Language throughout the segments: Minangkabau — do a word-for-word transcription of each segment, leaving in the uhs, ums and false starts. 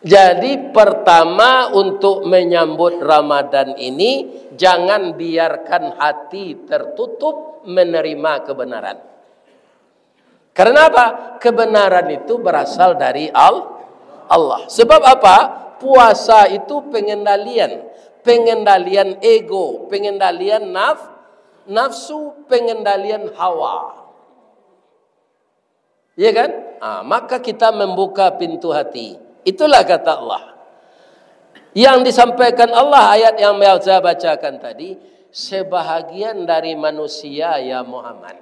Jadi, pertama, untuk menyambut Ramadan ini, jangan biarkan hati tertutup menerima kebenaran. Karena apa? Kebenaran itu berasal dari Al-, Allah. Sebab apa? Puasa itu pengendalian, pengendalian ego, pengendalian naf-, nafsu, pengendalian hawa. Ya kan? Ah, maka kita membuka pintu hati. Itulah kata Allah. Yang disampaikan Allah, ayat yang saya bacakan tadi, sebahagian dari manusia, ya Muhammad,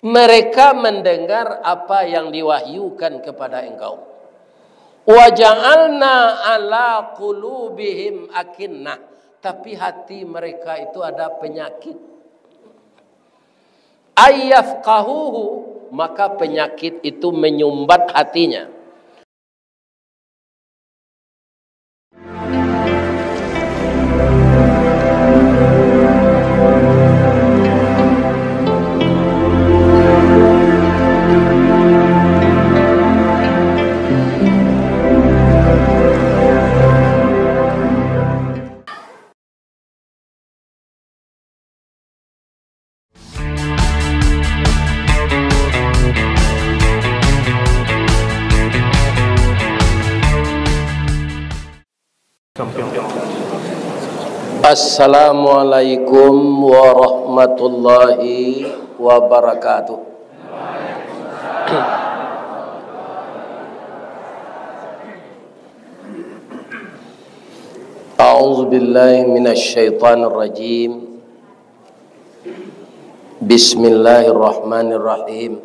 mereka mendengar apa yang diwahyukan kepada engkau. Wa ja'alna ala qulubihim akinnah. Tapi hati mereka itu ada penyakit. Ayyafqahuhu, maka penyakit itu menyumbat hatinya. Assalamualaikum warahmatullahi wabarakatuh. A'udzubillahi minasyaitonirrajim. Bismillahirrahmanirrahim.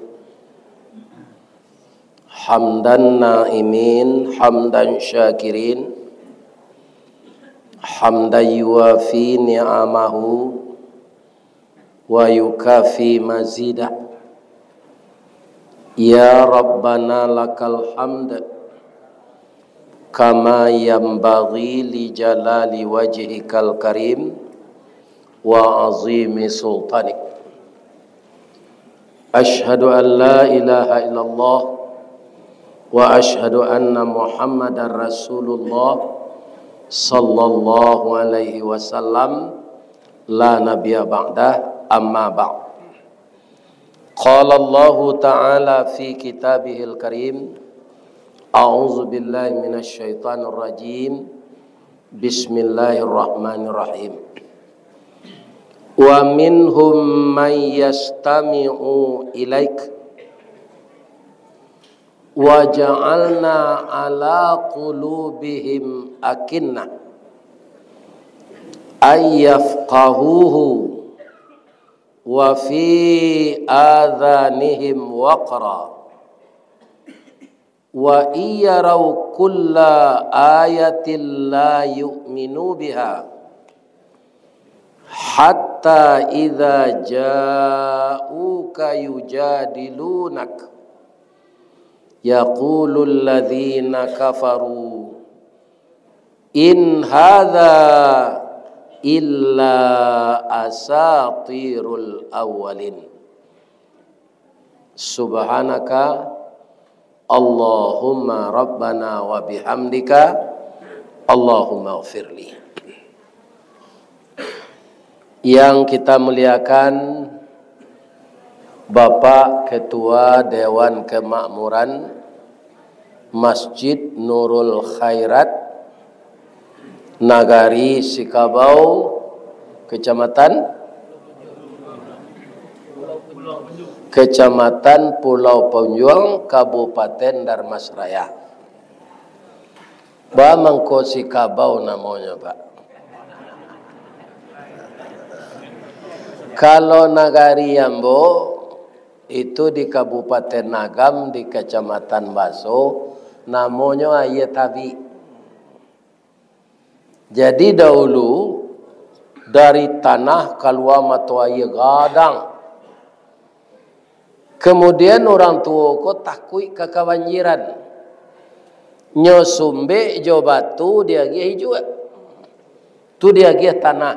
Hamdan na'imin, hamdan syakirin, hamdan yuwafi ni'amahu, wa yukafi mazidah. Ya Rabbana lakal hamd, kama yanbaghi li jalali wajhikal karim, wa azimi sultanik. Asyhadu an la ilaha illallah, wa asyhadu anna Muhammadar Rasulullah, sallallahu alaihi wasallam, la nabiyya ba'dah, amma ba'd. Qala Allahu ta'ala fi kitabihil karim, a'udzu billahi minasy syaithanir rajim, bismillahirrahmanirrahim. Wa minhum man yastami'u ilaik, wa ja'alna ala qulubihim akinnah ay yafqahuhu, wa fi adhanihim waqra, wa iyarau kulla ayatin la yu'minu biha, hatta idza ja'uka yujadilunak, yaqulul ladzina kafaru, in hadza illa asatirul awwalin. Subhanaka Allahumma Rabbana wa bihamdika, Allahumma gfirli. Yang kita muliakan, Bapak Ketua Dewan Kemakmuran Masjid Nurul Khairat, Nagari Sikabau, Kecamatan, Kecamatan Pulau Punjuang, Kabupaten Dharmasraya. Ba mangko Sikabau namonyo, Pak. Kalau nagari ambo, itu di Kabupaten Agam, di Kecamatan Baso, namonyo Aia Tabik. Jadi, dahulu dari tanah kalua mato aia gadang. Kemudian, urang tuo ko takuik ka kabanjiran. Nyo sumbek jo batu diagiah ijuak. Tu diagiah tanah.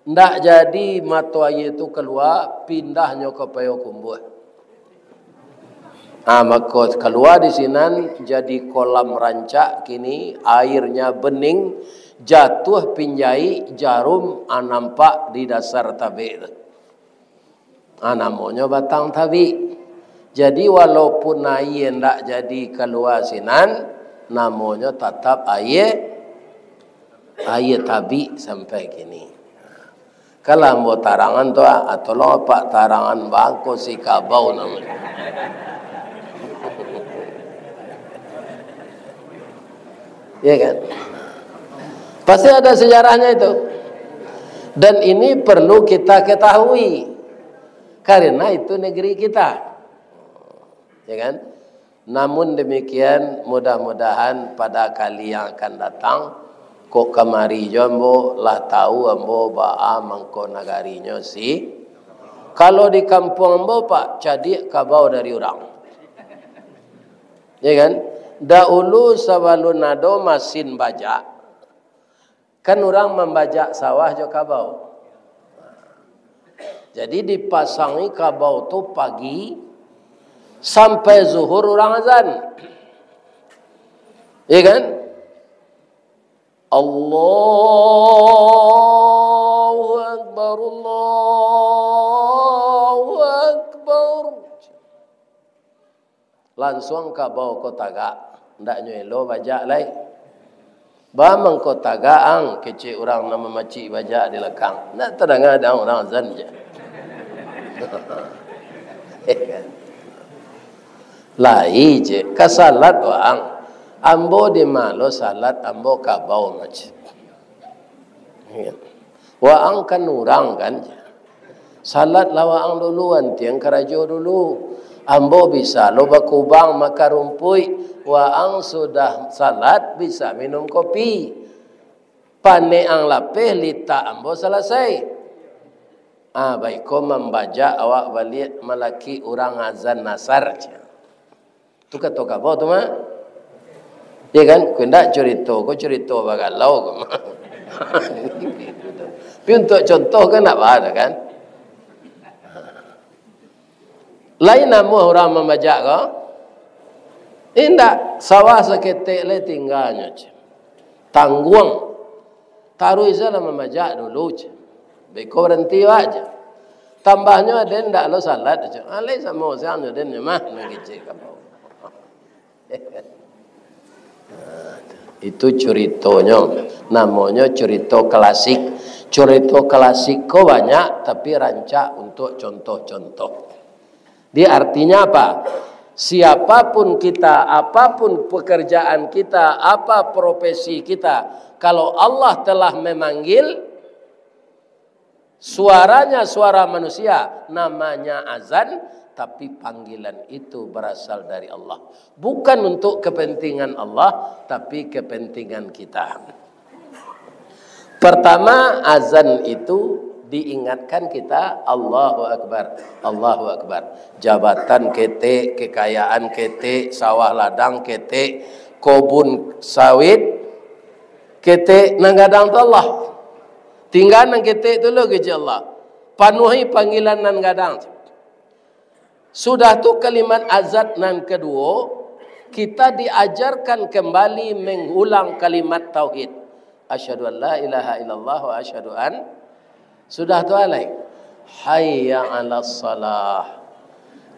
Ndak jadi mato aia tu kalua, pindahnyo ka Payokumbuah. Ah, mako kalua di sinan jadi kolam rancak kini, airnya bening, jatuah pinjai jarum, ah, nampak di dasar tabik tu. Ah, namonyo batang tabik. Jadi, walaupun aia ndak jadi kalua sinan, namonyo tatap aia, aia tabik sampai kini. Kalau ambo tarangan tu, ah, tolong apak tarangan bangko si kabau namonyo. Ya kan? Pasti ada sejarahnya itu. Dan ini perlu kita ketahui. Karena itu negeri kita. Ya kan? Namun demikian, mudah-mudahan pada kali yang akan datang, kok kamari jo ambo, lah tahu ambo baa mangko nagarinyo si. Kalau di kampuang ambo, Pak, cadiak kabau dari urang. Ya kan? Dahulu sabalun ado masin bajak, kan urang mambajak sawah jo kabau. Jadi dipasangi kabau tu pagi sampai zuhur urang azan. Ya kan? Allahu Akbar, Allahu Akbar. Lansuang kabau ko tagak, ndak nyo elo bajak lai. Baa mangko tagak ang, kecek urang nan mamacik bajak di lakang. Ndak tadanga dek ang urang azan je. Lai je, ka salat waang. Ambo di ma lo salat, ambo kabau mace. Waang kan urang kan je. Salatlah waang dulu, antiang karajo dulu. Ambo bisa lo bakubang makan rumpuik, waang sudah salat bisa minum kopi. Panek ang lapeh, litak ambo salasai. Ah, baiko mambajak awak baliak malakik urang azan asar. Tu kato kabau tu mah. Ya kan? Kok indak curito ko curito bagalau ko mah. Tapi untuak contoh kan ndak baa kan? Lain namuah urang mambajak ko? Indak, sawah saketek lai tingganyo, ceh. Tangguang. Taruih sajolah mambajak dulu, ceh. Beko baranti awak, ceh. Tambahnyo aden ndak lo salat, ceh. Alai samo siang jo den nyo mah, mangecek kabau. Itu curitonyo. Namonyo curito klasik. Curito klasik ko banyak, tapi rancak untuak contoh-contoh. Jadi artinya apa? Siapapun kita, apapun pekerjaan kita, apa profesi kita, kalau Allah telah memanggil, suaranya suara manusia, namanya azan, tapi panggilan itu berasal dari Allah. Bukan untuk kepentingan Allah, tapi kepentingan kita. Pertama, azan itu diingatkan kita, Allahu Akbar, Allahu Akbar. Jabatan ketek, kekayaan ketek, sawah ladang ketek, kobun sawit ketek, nan gadang tu Allah. Tingga nan ketek tu lo, kecek Allah. Panuahi panggilan nan gadang tu. Sudah tu kalimat azan nan kaduo, kita diajarkan kembali mengulang kalimat tauhid. Asyhadu an la ilaha illallah wa asyhadu an. Sudah tu alai. Hayya 'alas shalah.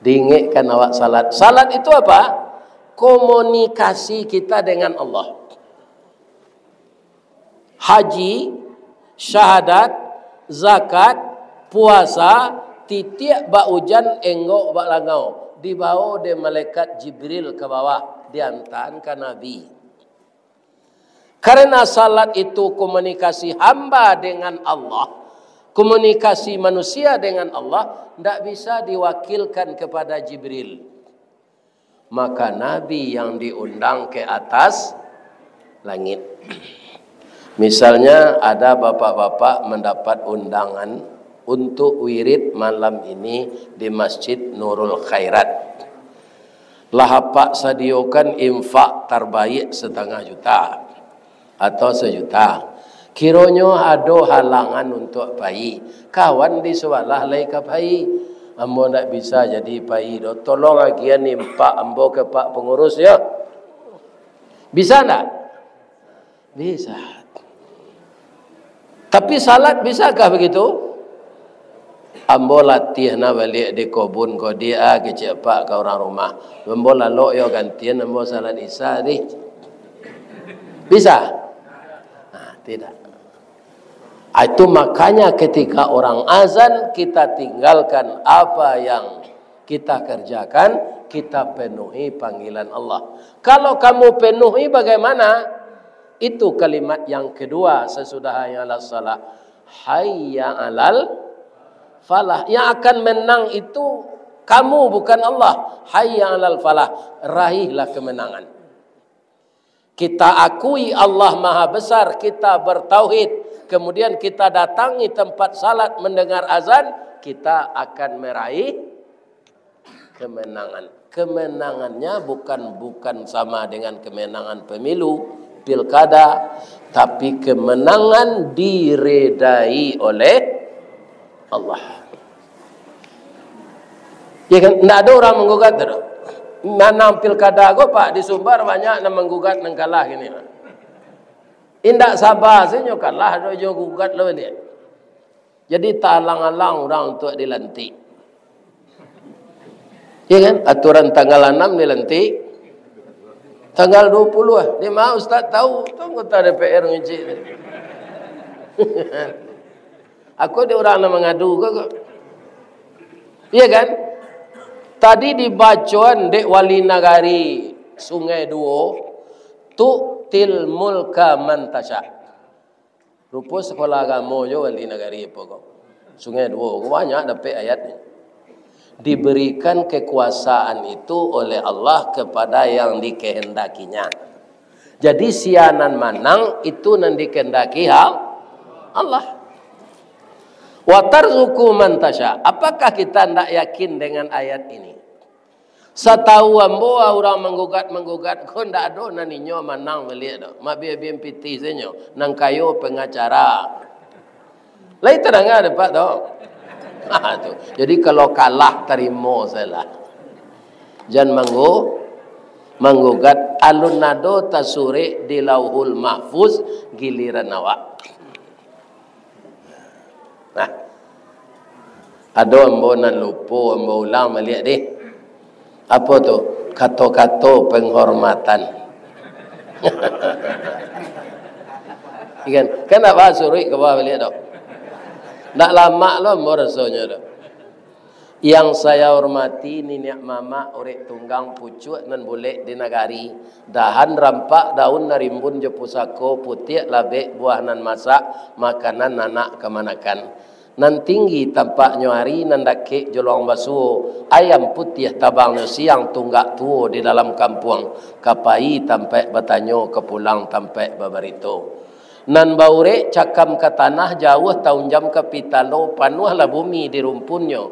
Diingekkan awak salat. Salat itu apa? Komunikasi kita dengan Allah. Haji, syahadat, zakat, puasa, titiak bak ujan, enggok bak langau, dibawo dek malaikat Jibril ka bawah, diantaan ka Nabi. Karena salat itu komunikasi hamba dengan Allah, komunikasi manusia dengan Allah, ndak bisa diwakilkan kepada Jibril. Maka Nabi yang diundang ke atas langit. Misalnya, ada bapak-bapak mendapat undangan untuk wirid malam ini di Masjid Nurul Khairat. Lah apak sadiokan infak tarbaik satangah juta atau sajuta. Kironyo ado halangan untuak pai, kawan di sabalah lai ka pai. Ambo ndak bisa jadi pai doh. Tolong agian impak ambo ka pak pangurus, yo. Bisa ndak? Bisa. Tapi salat bisakah begitu? Ambo latiah nah baliak di kobun ko, di a kecek pak ka urang rumah. Ambo lalok yo gantian ambo salat isya ni. Bisa? Nah, tidak. Ah, itu makanya ketika orang azan, kita tinggalkan apa yang kita kerjakan, kita penuhi panggilan Allah. Kalau kamu penuhi, bagaimana? Itu kalimat yang kedua sesudah hayya 'alas shalah. Hayya 'alal falah. Yang akan menang itu kamu, bukan Allah. Hayya 'alal falah. Raihlah kemenangan. Kita akui Allah Maha Besar, kita bertauhid, kemudian kita datangi tempat salat, mendengar azan, kita akan meraih kemenangan. Kemenangannya bukan, bukan sama dengan kemenangan pemilu, pilkada, tapi kemenangan diredai oleh Allah. Ya kan? Ndak ada orang menggugat tu. Manang pilkada ko, Pak, di Sumbar banyak nan manggugat, nan kalah kini. Indak saba se nyo kalah, ado jo gugat lo dia. Jadi, taalang-alang urang untuak dilantik. Ya kan? Aturan tanggal anam dilantik, tanggal dua puluh lah. Dia maaf, Ustaz, tahu tu anggota D P R ngecek tadi. Aku ada orang nak mengadu ke kok? Iya kan? Tadi dibacoan dek wali nagari Sungai Duo, "Tu'til mulka man tasya." Rupo sekolah agamo jo wali nagari apo ko. Sungai Duo ko banyak dapek ayatnyo. Diberikan kekuasaan itu oleh Allah kepada yang dikehendakinya. Jadi, sia nan manang itu nan dikehendaki ha-, Allah. "Wa tarzuqu man tasya." Apakah kita ndak yakin dengan ayat ini? Satahu ambo, urang manggugat-manggugat ko ndak ado nan inyo manang baliak do. Mabiah-biah pitih se nyo, nan kayo pengacara. Lai tadanga dek Pak tu? Ha, tu. Jadi, kalau kalah, tarimo sajolah. Jan manggu-, manggugat, alun ado tasurek di Lauhul Mahfuz, giliran awak. Nah, ado ambo nan lupo, ambo ulang baliak deh. Apo tu? Kato-kato penghormatan. Kan? Kan ndak basuruik ka bawah baliak tu. Ndak lamak lo ambo rasonyo tu. Yang saya hormati niniak mamak, urek tunggang pucuak nan bulek di nagari, dahan rampak daun nan rimbun jo pusako, putiak labek buah nan masak, makanan anak kamanakan. Nan tinggi tampaknyo ari, nan dakek joluang basuo, ayam putiah tabangnyo siang, tunggak tuo di dalam kampuang, ka pai tampaik batanyo, ka pulang tampaik babarito. Nan baurek cakam ka tanah, jauah taunjam ka pitalo, panuahlah bumi di rumpunnyo,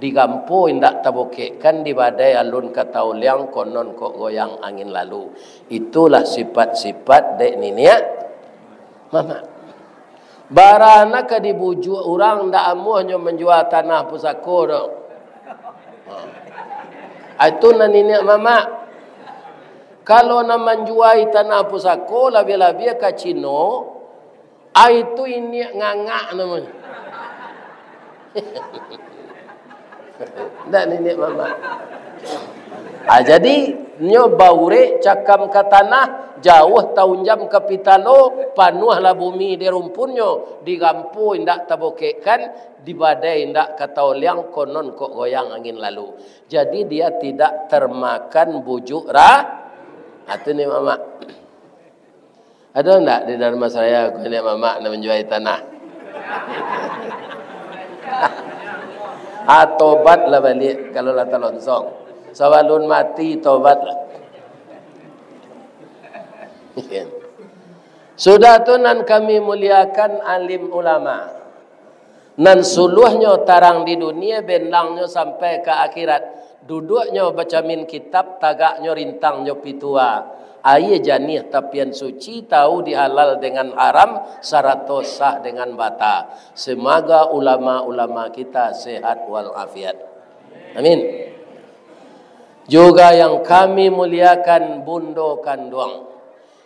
digampo indak tabokekkan, di badai alun ka taoliang, konon kok goyang angin lalu. Itulah sifat-sifat dek niniak mamak. Bara nak ka dibujuak urang, ndak amuahnyo manjua tanah pusako tu. Ha. Itu nan niniak mamak. Kalau nan manjuai tanah pusako, labiah-labiah ka Cino, ai tu iniak ngangak namonyo. Ndak niniak mamak. Ah, jadi, nyo baurek cakam ka tanah, jauah taunjam ka pitalo, panuahlah bumi di rumpunnyo, digampo indak tabokekkan, di badai indak ka taoliang, konon kok goyang angin lalu. Jadi, dia tidak termakan bujuk ra-, ah, tu ni mamak. Ado ndak di Dharmasraya ko niniak mamak nan manjuai tanah? Ah, tobatlah baliak kalau lah talonsong. Sabalun mati, tobatlah. Sudah tu, nan kami muliakan, alim ulama. Nan suluahnyo tarang di dunia, bendangnyo sampai ka akhirat. Duduaknyo bacamin kitab, tagaknyo rintang jo pitua. Aia janiah tapian suci, tahu di halal dengan haram, sarato sah dengan bata. Semoga ulama-ulama kita sehat wal afiat. Amin. Juga yang kami muliakan, bundo kanduang.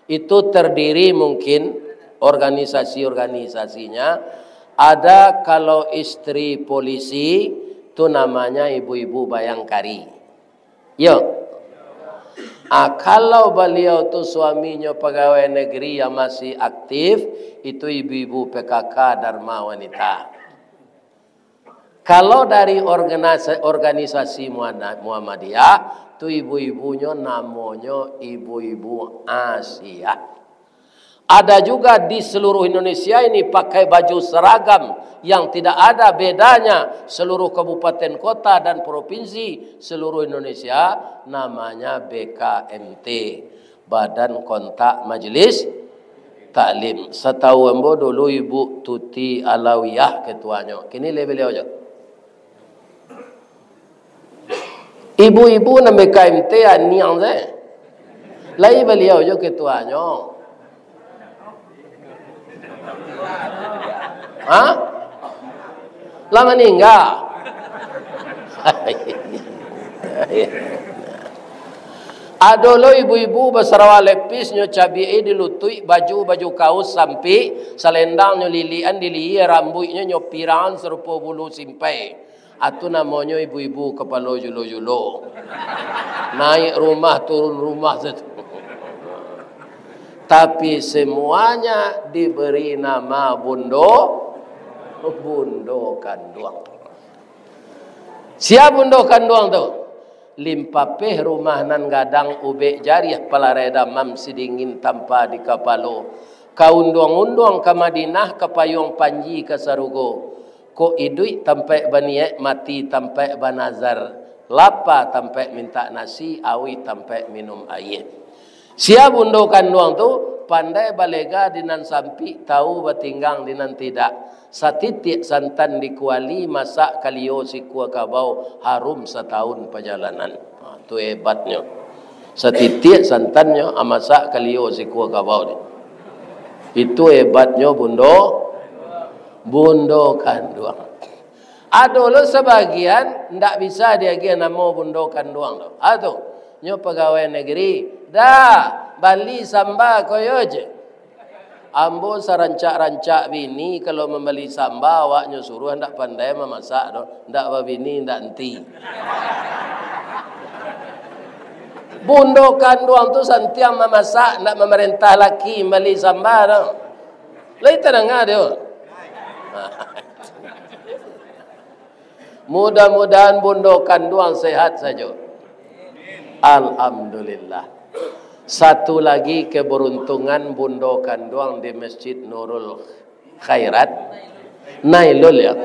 Itu terdiri mungkin organisasi-organisasinya, ada kalau istri polisi, tu namanya ibu-ibu bayangkari. Yo. Ah, kalau baliau tu suaminyo pagawai negeri yang masih aktif, itu ibu-ibu P K K Dharma Wanita. Kalau dari organisa-, organisasi Muhana-, Muhammadiyah, tu ibu-ibunyo namonyo ibu-ibu Asiah. Ada juga di seluruh Indonesia ini pakai baju seragam yang tidak ada bedanya, seluruh kabupaten kota dan provinsi seluruh Indonesia, namanya B K M T, Badan Kontak Majelis Taklim. Satau ambo dulu Ibu Tuti Alawiyah ketuanyo. Kini lai baliau jo. Ibu-ibu nan B K M T aniang se. Lai baliau jo ketuanyo. Ha? Lah maningga. Ado lo ibu-ibu basarawa lepis, nyo cabiak di lutuik, baju, baju kaus sampik, salendangnyo lilian di lihia, rambuiknyo nyo pirangan sarupo bulu simpai. Atu namonyo ibu-ibu kapalo julo-julo. Naik rumah, turun rumah sajo. Tapi semuanya diberi nama bundo, bundo kanduang. Sia bundo kanduang tu? Limpapeh rumah nan gadang ubek jariah palarai damam sidingin tampa di kapalo. Ka unduang-unduang ka Madinah, ka payuang panji ka sarugo. Kok iduik tampaik baniaik, mati tampaik banazar, lapa tampaik mintak nasi, auih tampaik minum aia. Sia bundo kanduang tu, pandai balega di nan sampik, tau batinggang di nan tidak. Satitiak santan di kuali, masak kalio sikua kabau, harum satahun pajalanan. Ha, tu hebatnyo. Satitiak santannyo, ah, masak kalio sikua kabau ni. Itu hebatnyo bundo, bundo kanduang. Ado lo sabagian ndak bisa diagiah namo bundo kanduang tu. Ah tu, nyo pagawai negeri. Dah, bali samba koyo je. Ambo sarancak-rancak bini, kalau mambali samba, awaknyo suruah, ndak pandai mamasak doh, ndak babini, ndak enti. Bundo kanduang tu santiang mamasak, ndak mamarentah laki mambali samba doh. Lai tadanga tu. Mudah-mudahan bundo kanduang sehat sajo. Alhamdulillah. Satu lagi keberuntungan bundo kanduang di Masjid Nurul Khairat. Nailul, ya.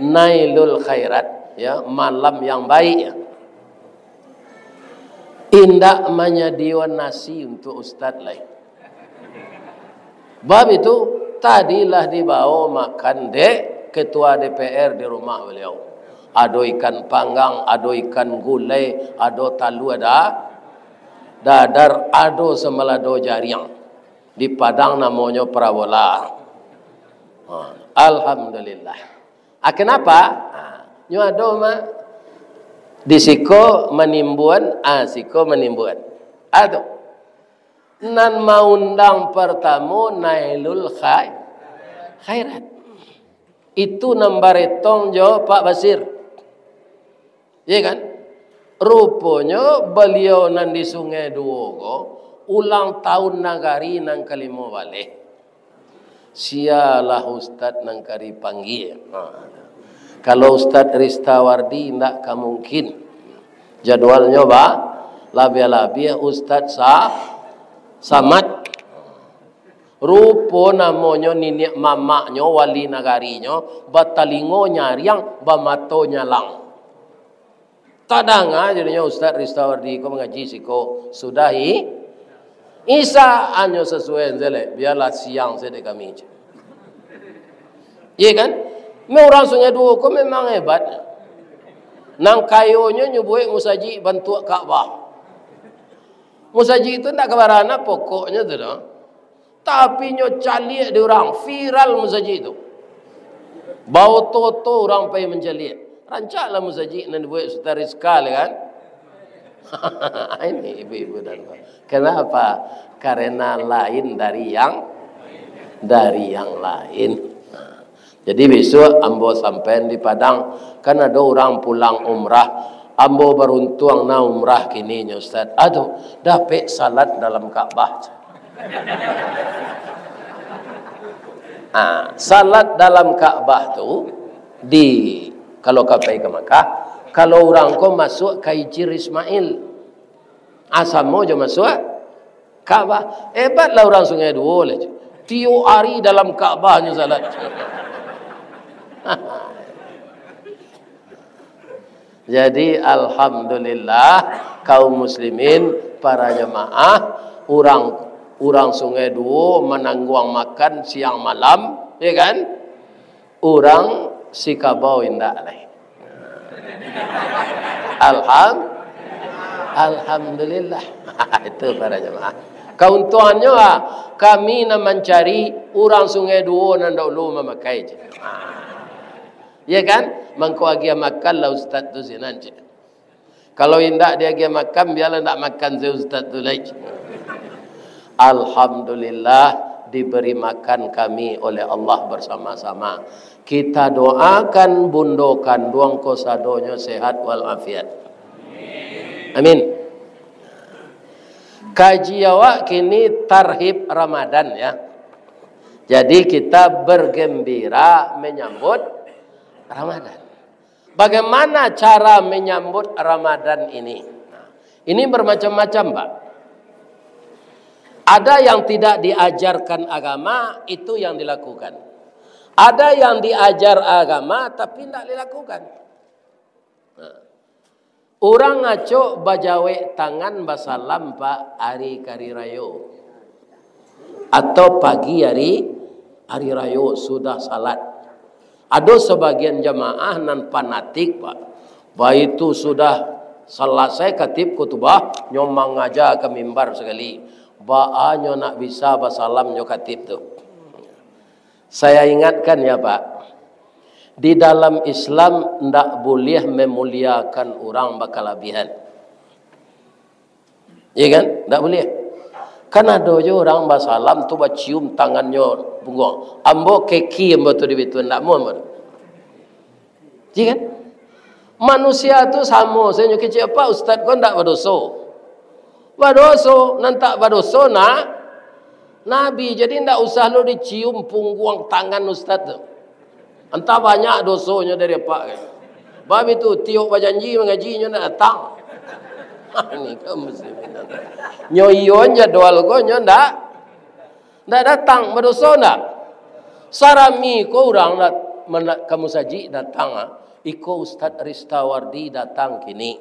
Nailul Khairat, ya, malam yang baik, ya. Indak manyadio nasi untuk ustaz lai. Bab itu, tadi lah dibawo makan dek ketua D P R di rumah baliau. Ado ikan panggang, ado ikan gulai, ado talua da-, dadar, ado samalado jariang. Di Padang namonyo parabola. Ha, alhamdulillah. Ah, kenapa? Ah, nyo ado mah. Di siko manimbun, ah, siko manimbun. Ah, tu. Nan maundang partamo Nailul Khai-, Khairat. Itu nan baretong jo Pak Basir. Iya kan? Ruponyo baliau nan di Sungai Duo ko, ulang tahun nagari nan kalimo baleh. Sialah ustaz nan ka dipanggia. Ha. Kalau Ustaz Ristawardi, indak ka mungkin. Jadwalnyo ba-, labiah-labiah Ustaz Sa-, Samad. Rupo namonyo niniak mamaknyo, wali nagarinyo, batalingo nyariang, bamato nyalang. Tadanga jadinyo Ustaz Ristawardi ko mangaji siko sudah i-, Isa, anyo sasuai sajo lai, bialah siang sajo dek kami. Iya kan? Memang urang Sungai Duo ko memang hebat. Nan kayonyo nyo buek musajik bantuak Ka'bah. Musajik tu ndak kabarana pokoknyo tu doh. Tapi nyo caliak di urang, viral musajik tu. Baoto-oto urang pai mancaliak. Rancaklah musajik nan dibuek Ustaz Rizka le kan? Ini ibu-ibu dan bapak. Kenapa? Karena lain dari yang, dari yang lain. Jadi besok ambo sampaian di Padang, kan ado urang pulang umrah. Ambo baruntuang na umrah kini nyo Ustaz. Aduh, dapek salat dalam Ka'bah. Ah, salat dalam Ka'bah tu di, kalau ka pai ka Makkah, kalau urang ko masuak ka Hijir Ismail. Ah, samo jo masuak Ka'bah. Hebatlah urang Sungai Duo lah. Tiok ari dalam Ka'bah nyo salat. Jadi, alhamdulillah, kaum muslimin, para jamaah, urang, urang Sungai Duo manangguang makan siang malam, ya kan? Urang Sikabau indak lai. Alham-, alhamdulillah. Itu para jamaah. Kauntuangannyo, ah, kami nan mancari, urang Sungai Duo nan dahulu mamakai je. Ya kan? Mangko agiah makanlah ustaz tu sinan, cek. Kalau indak diagiah makan, biarlah indak makan se ustaz tu lai, cek. Alhamdulillah, diberi makan kami oleh Allah bersama-sama. Kita doakan bundo kanduang ko sadonyo sehat walafiat. Amin. Kaji awak kini tarhib Ramadan, ya. Jadi kita bergembira menyambut Ramadan. Bagaimana cara menyambut Ramadan ini? Nah, ini bermacam-macam, Pak. Ada yang tidak diajarkan agama, itu yang dilakukan. Ada yang diajar agama, tapi tidak dilakukan. Nah, urang acok bajawek tangan basalam, Pak, ari kari rayo. Atau pagi hari, hari rayo sudah salat. Ado sabagian jamaah nan fanatik, Pak. Baitu sudah salasai katib khutubah, nyo mangaja ka mimbar sakali. Baa nyo nak bisa basalam nyo katib tu. Saya ingatkan ya, Pak. Di dalam Islam ndak buliah memuliakan urang bakalabihan. Iya kan? Ndak buliah. Kan ado jo urang basalam tu bacium tangannyo pungguang. Ambo keki ambo tu di bitu, ndak amuah ambo tu. Iya kan? Manusia tu samo sajo, kecek apak ustaz ko ndak badoso. Badoso, nan tak badoso nak Nabi. Jadi ndak usah lo dicium pungguang tangan ustaz tu. Antah banyak dosonyo dari apak kan. Bab itu, tiok bajanji mangaji nyo ndak datang. Ini kan muslimin. Nyo iyo jadwal ko nyo ndak, ndak datang, badoso ndak? Sarami ko urang dat-, mana-, ka musajik datang, ah. Iko Ustaz Ristawardi datang kini.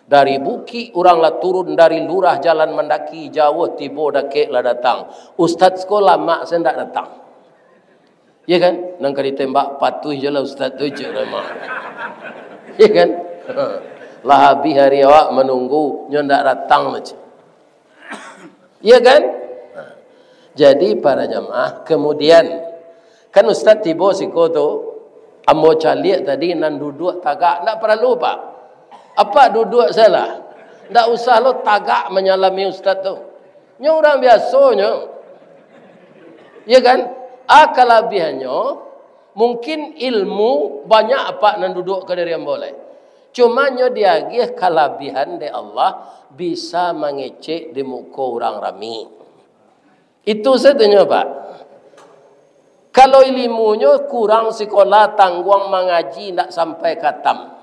Dari bukik urang lah turun, dari lurah jalan mandaki, jauah tibo dakek lah datang. Ustaz ko lamak se ndak datang. Ya kan? Nan ka ditembak patuih je lah ustaz tu, cek urang mah. Ya kan? Lah habih hari awak manunggu, nyo ndak datang lah, cek. Ya kan? Jadi para jamaah, kemudian kan ustaz tibo siko tu, ambo caliak tadi nan duduak tagak, ndak paralu, Pak. Apak duduak salah. Ndak usah lo tagak manyalami ustaz tu. Nyo urang biaso nyo. Ya kan? Ah, kalabiahannyo, mungkin ilmu banyak apak nan duduak ka diri ambo lai. Cuma nyo diagiah kalabiahan dek Allah, bisa mangecek di muko urang rami. Itu sajonyo, Pak. Kalau ilimunyo kurang sikola, tangguang mangaji, ndak sampai katam.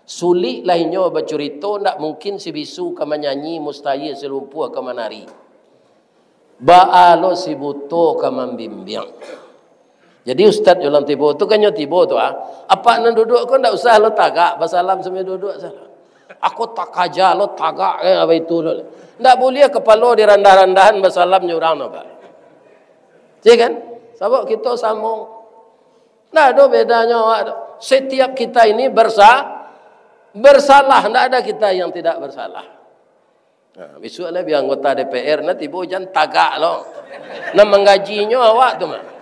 Sulik lah inyo bacurito, ndak mungkin si bisu ka manyanyi, mustahil si lumpuah ka manari. Baa lo si buto ka mambimbiang. Jadi ustaz jo urang tibo tu kan nyo tibo tu, ah. Apak nan duduak ko ndak usah lo tagak, basalam sambil duduak sajo. Ako takaja lo tagak, eh, apa itu lo. Ndak buliah kapalo dirandah-randahan basalam jo urang tu, Pak. Ya kan? Sabab kito samo. Ndak ado bedanyo awak tu. Setiap kita ini bersa-, bersalah, ndak ada kita yang tidak bersalah. Nah, bisuak lah bia anggota D P R, nah tibo jan tagak lo. Nah, manggajinyo awak tu mah. Nah.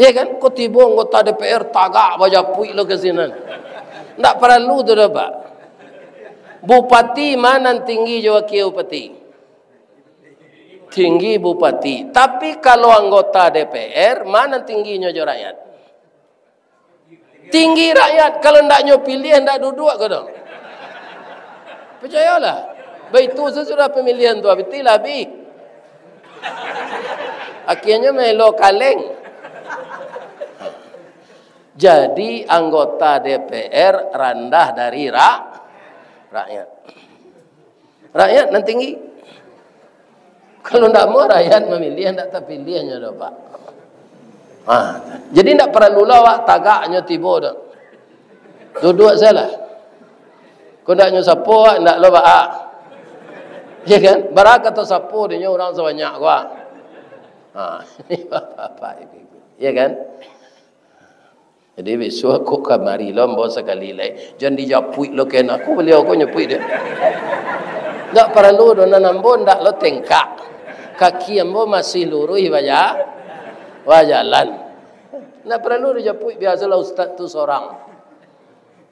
Iya kan? Ko tibo anggota D P R tagak bajapuik lo ka sinan. Ndak paralu tu doh, Pak. Bupati ma nan tinggi jo wakil bupati? Tinggi bupati. Tapi kalau anggota D P R, ma nan tingginyo jo rakyat? Tinggi rakyat. Kalau ndak nyo piliah, ndak duduak ko doh. Picayolah. Baitu sasudah pamilihan tu, abih lah abih. Akhirnyo melo kaleng. Jadi anggota D P R randah dari ra-, rakyat. Rakyat nan tinggi. Kalau ndak mau rakyat mamiliah, ndak tapiliahnyo doh, Pak. Ah, jadi ndak paralulah awak tagaknyo tibo doh. Duduak sajolah. Ko ndak nyo sapo awak, ndak lo baa. Ya kan? Bara ka tasapo dek nyo urang sabanyak ko, ah. Ha, ini bapak-bapak, ibu-ibu. Ya kan? Jadi bisuak ko kamari lo ambo sakali lai. Jan dijapuik lo, ken aku baliau ko nyapuik dia. Ndak paralu doh, nan ambo ndak lo tengkak. Kaki ambo masih luruih baja-, bajalan. Ndak paralu dijapuik, biasolah ustaz tu sorang.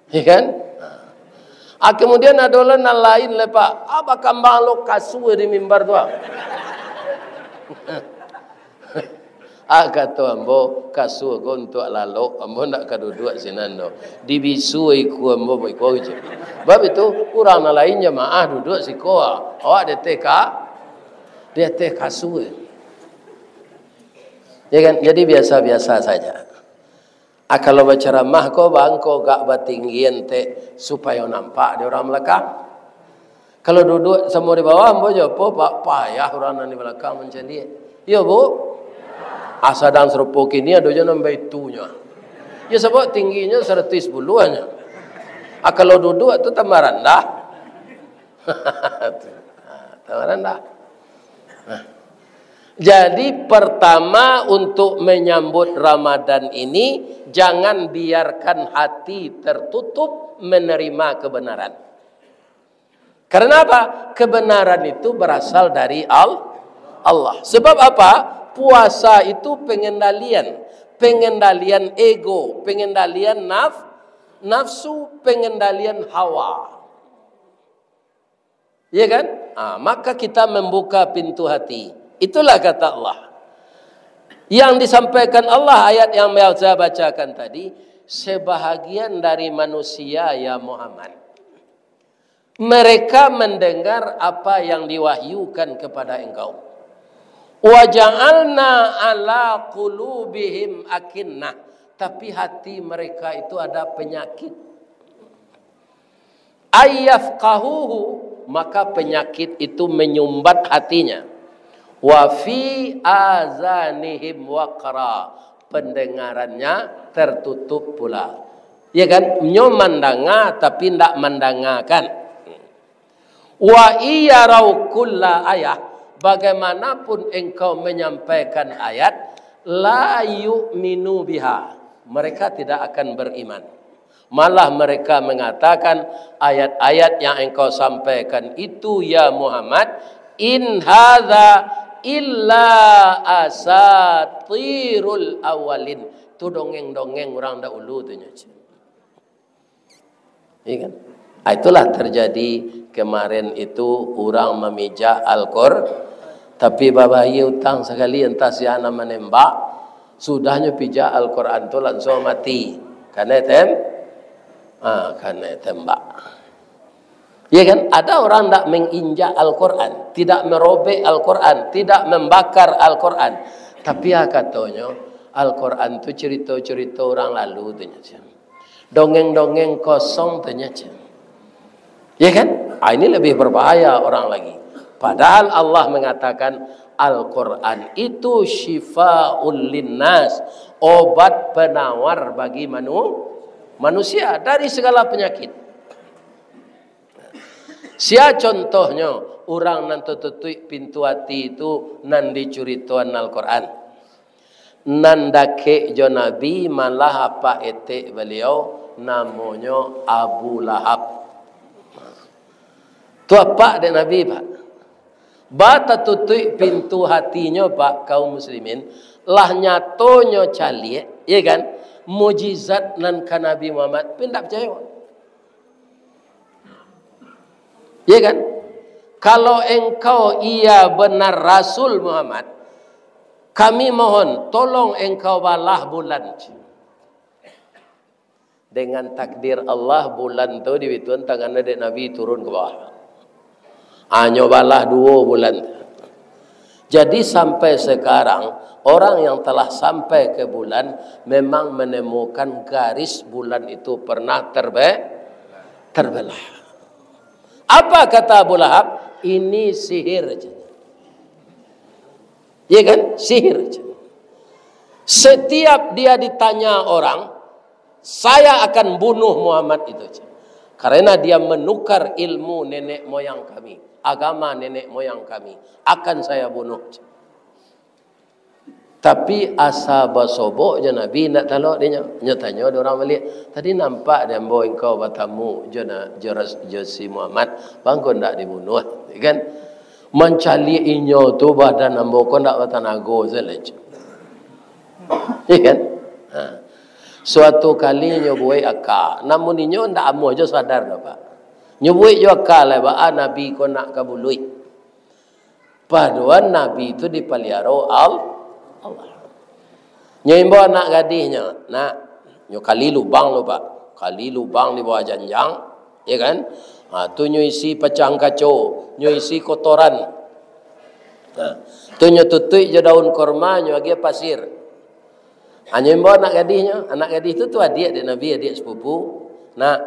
Ya kan? Ah, kemudian ado lah nan lain lai, Pak. Ah, bakambang lo kasua di mimbar tu, ah. Ah, kato ambo, kasua ko untuak lalok, ambo ndak ka duduak sinan doh. Dibisua ikua ambo, baiko je. Bab itu, urang nan lain jamaah duduak siko, ah. Awak di ateh ka-, di ateh kasua. Ya kan? Jadi biasa-biasa saja. Ah, kalau bacaramah ko, bangko gak batinggian tek, supayo nampak di urang balakang. Kalau duduak samo di bawah, ambo jo apo, Pak, payah urang nan di balakang mancaliak. Iyo, Bu? Ah, sadang sarupo kini ado jo nan baitunyo. Yo, sabab tingginyo saratuih sapuluahnyo. Ah, kalau duduak tu tambah randah. Tu. Ah, tambah randah. Nah. Jadi, pertama, untuk menyambut Ramadan ini, jangan biarkan hati tertutup menerima kebenaran. Karena apa? Kebenaran itu berasal dari Al-, Allah. Sebab apa? Puasa itu pengendalian, pengendalian ego, pengendalian naf-, nafsu, pengendalian hawa. Ya kan? Ah, maka kita membuka pintu hati. Itulah kata Allah. Yang disampaikan Allah, ayat yang saya bacakan tadi, sebahagian dari manusia, ya Muhammad. Mereka mendengar apa yang diwahyukan kepada engkau. Wa ja'alna ala qulubihim akinnah. Tapi hati mereka itu ada penyakit. Ayyafqahuhu, maka penyakit itu menyumbat hatinya. Wa fi azanihim waqra, pendengarannya tertutup pula. Ya kan? Nyo mandanga tapi ndak mandangakan. Wa iyarau kulla ayah, bagaimanapun engkau menyampaikan ayat, la yu'minu biha, mereka tidak akan beriman. Malah mereka mengatakan, ayat-ayat yang engkau sampaikan itu, ya Muhammad, in hadza illa asatirul awalin. Tu dongeng-dongeng urang dahulu tu nyo. Iya kan? Ah, itulah terjadi kemarin itu, urang mamijak Al-Qur-, tapi babahia utang sakali, antah sia nan manembak, sudahnyo pijak Al-Quran tu langsung mati. Kanai tem-, ah, kanai tembak. Iya kan? Ada orang ndak menginjak Al-Quran, tidak merobek Al-Quran, tidak membakar Al-Quran. Tapi ah, katonyo, Al-Quran tu cerita-cerita orang lalu tu nyo. Dongeng-dongeng kosong tu nyo. Ya kan? Ah, ini lebih berbahaya orang lagi. Padahal Allah mengatakan Al-Quran itu syifaul linnas, obat penawar bagi manu-, manusia dari segala penyakit. Sia contohnyo, urang nan tatutuik pintu ati tu nan dicuritoan Al-Quran. Nan dakek jo Nabi malah apak etek baliau, namonyo Abu Lahab. Tu apak dek Nabi, Pak. Ba tatutuik pintu hatinyo, Pak, kaum muslimin, lah nyatonyo caliak, ya kan, mujizat nan ka Nabi Muhammad, tapi ndak picayo. Ya kan? Kalau engkau iya benar Rasul Muhammad, kami mohon, tolong engkau balah bulan. Dengan takdir Allah, bulan tu dibituan tangan dek Nabi turun ke bawah. Hanyo balah duo bulan. Jadi sampai sekarang, orang yang telah sampai ke bulan memang menemukan garis bulan itu pernah terbe-, terbelah. Apa kata Abu Lahab? "Ini sihir," katanya. Ya kan? "Sihir," katanya. Setiap dia ditanya orang, "Saya akan bunuh Muhammad itu," katanya. "Karena dia menukar ilmu nenek moyang kami, agama nenek moyang kami, akan saya bunuh," katanya. Tapi asa basobok jo Nabi, indak talok dinyo. Nyo tanyo dek urang baliak, "Tadi nampak dek ambo engkau batamu jo na-, jo ras-, jo si Muhammad, baa kok ndak dibunuah?" Kan? "Mancaliak inyo tu badan ambo ko ndak batanago," salah. Ya kan? Ha. Suatu kali nyo buek aka, namun inyo ndak amuah jo sadar doh, Pak. Nyo buek jo aka lai, baa Nabi ko nak ka buluik. Paduan Nabi tu dipaliaro Al-, Allah. Nyo imbau anak gadihnyo, "Nak, nyo kali lubang tu, Pak. Kali lubang di bawah janjang, ya kan? Ha, tu nyo isi pacahan kaco, nyo isi kotoran. Ha, tu nyo tutuik jo daun korma, nyo agiah pasir." Hanyo imbau anak gadihnyo, anak gadih tu, tu adiak dek Nabi, adiak sepupu. "Nak,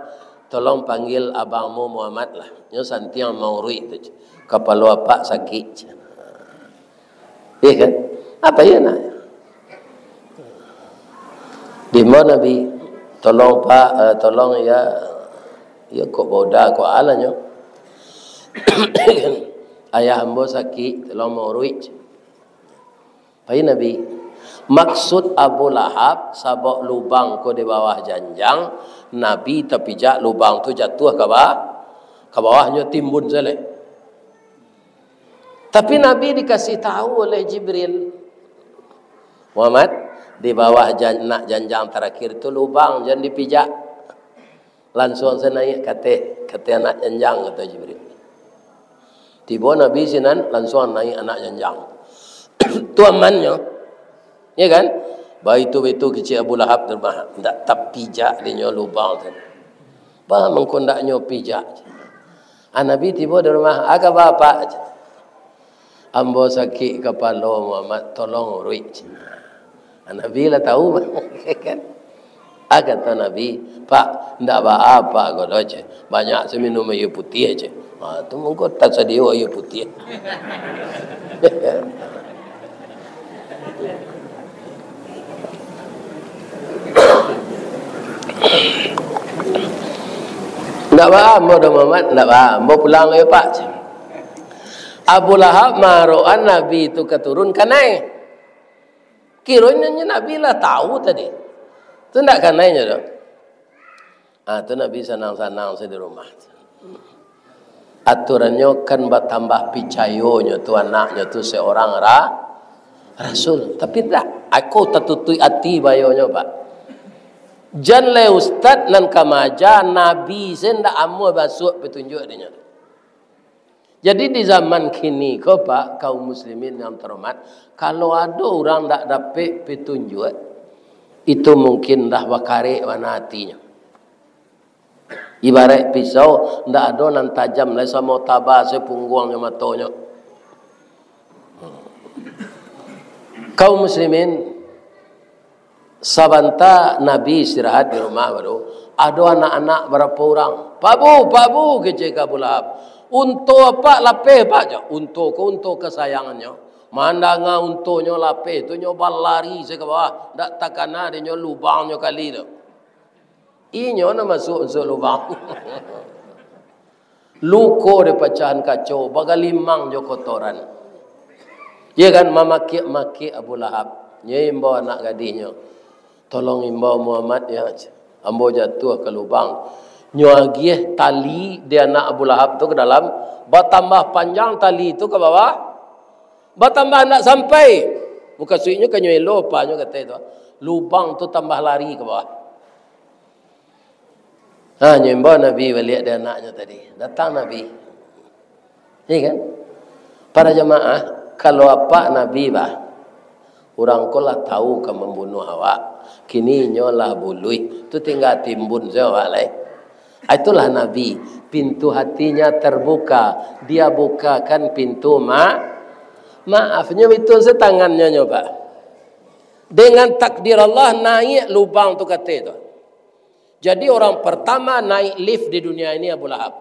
tolong panggil abangmu Muhammad lah. Nyo santiang mauruik tu, kapalo apak sakik." Iya kan? Apa iya nak? Diimbau Nabi, "Tolong Pak, eh, tolong ya, ya kok boda, kok alanyo. Ayah ambo sakik, tolong mauruik." Pai Nabi. Maksud Abu Lahab, sabab lubang ko di bawah janjang, Nabi tapijak lubang tu jatuah ka ba-, ka bawah, nyo timbun sajo. Tapi Nabi dikasih tahu oleh Jibril, "Muhammad, di bawah jan-, nak janjang tarakhir tu lubang, jan dipijak." Lansuang sajo naiak ka ateh, ka ateh anak janjang, kato Jibril. Tibo Nabi sinan, lansuang naiak anak janjang. Tu amannyo. Ya kan? Baitu-baitu kecek Abu Lahab tu mah, ndak tapijak dinyo lubang tu. Baa mangko ndak nyo pijak? Ah, Nabi tibo di rumah, "Aka baa, Pak?" "Ambo sakik kapalo, Muhammad, tolong uruik," cina. Nabi lah tahu, kan? Ah, kato Nabi, "Pak, ndak baa, Pak, ko doh, cek. Banyak se minum aia putiah, cek. Ha, tu mangko tasadio aia putiah." "Ndak baa, ambo doh, Muhammad, ndak baa. Ambo pulang yo, Pak," cek. Abu Lahab maarokan Nabi tu ka turun, kanai. Kironyo Nabi lah tahu tadi. Tu ndak kanai nyo doh. Ah, tu Nabi sanang-sanang sajo di rumah. Aturannyo kan batambah picayonyo tu, anaknyo tu seorang ra-, rasul. Tapi ndak, ako tatutuik ati bayonyo, Pak. Jan lai ustad nan ka maaja, Nabi se ndak amuah basuak patunjuak dinyo. Jadi, di zaman kini ko, Pak, kaum muslimin yang terhormat, kalau ado urang ndak dapek petunjuk, itu mungkin lah bakarek bana atinyo. Ibarat pisau, ndak ado nan tajam lai, samo taba se pungguangnyo matonyo. Kaum muslimin, sabanta Nabi istirahat di rumah baru, ado anak-anak barapo urang. "Pak Bu, Pak Bu," kecek Abu Lahab, "unto apak lapeh, Pak," cek. Unto ko unto kasayangannyo. Mandanga untonyo lapeh tu, nyo balari se ka bawah, ndak takana dek nyo lubangnyo kali tu. Inyo nan masuak-masuak lubang. Luko dek pacahan kaco, bagalimang jo kotoran. Iyo kan, mamakiak-makiak Abu Lahab. Nyo imbau anak gadihnyo, "Tolong imbau Muhammad, ya. Ambo jatuah ka lubang. Nyo agiah tali di anak Abu Lahab tu ka dalam, batambah panjang tali tu ka bawah, batambah ndak sampai. Mukasuiknyo ka nyo elo apanyo katai tu. Lubang tu tambah lari ka bawah. Ha, nyo imbau Nabi baliak di anaknyo tadi. Datang Nabi. Iya kan? Para jamaah, kalau apak Nabi bah, urang ko lah tahu ka mambunuah awak. Kini inyo lah buluih. Tu tingga timbun sajo awak lai. Ah, itulah Nabi. Pintu hatinya terbuka. Dia bukakan pintu ma-, maaf. Nyo itu setangannyo nyo, Pak. Dengan takdir Allah, naik lubang tu katai tu. Jadi orang pertama naik lift di dunia ini Abu Lahab.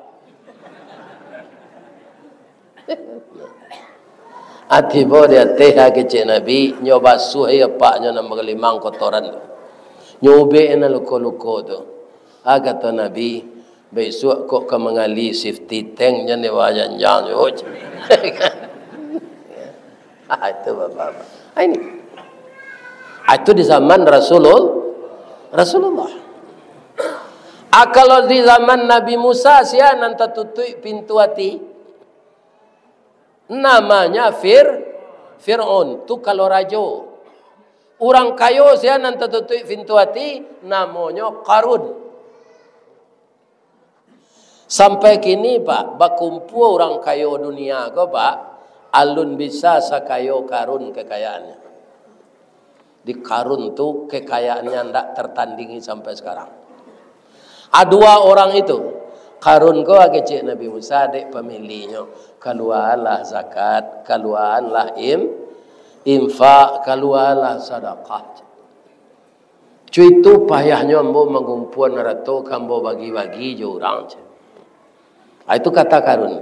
Ah, tibo di ateh, ah, kecek Nabi, nyo basuah, eh, apaknyo nan balimang kotoran tu. Nyo ubek nan luko-luko tu. Ah, kato Nabi, "Bisuak kok ka mangali safety tank, jan di bawah janjang juo." Ah, itu bapak-bapak. Ah, ini. Ah, itu di zaman Rasulul-, Rasulullah. Ah, kalau di zaman Nabi Musa, sia nan tatutuik pintu ati? Namanya Fir-, Fir'aun. Tu kalau rajo. Urang kayo sia nan tatutuik pintu ati, namonyo Karun. Sampai kini, Pak, bakumpua urang kayo dunia ko, Pak, alun bisa sakayo Karun kekayaannyo. Di Karun tu kekayaannyo ndak tertandingi sampai sekarang. Adua orang itu, Karun ko kecek Nabi Musa, dek pamilinyo, kalualah zakat, kalualah im-, infak, kalualah sadakah. Cuitu payahnyo ambo mangumpuan arato ka ambo bagi-bagi jo urang, ceh. Ah, itu kata Karun.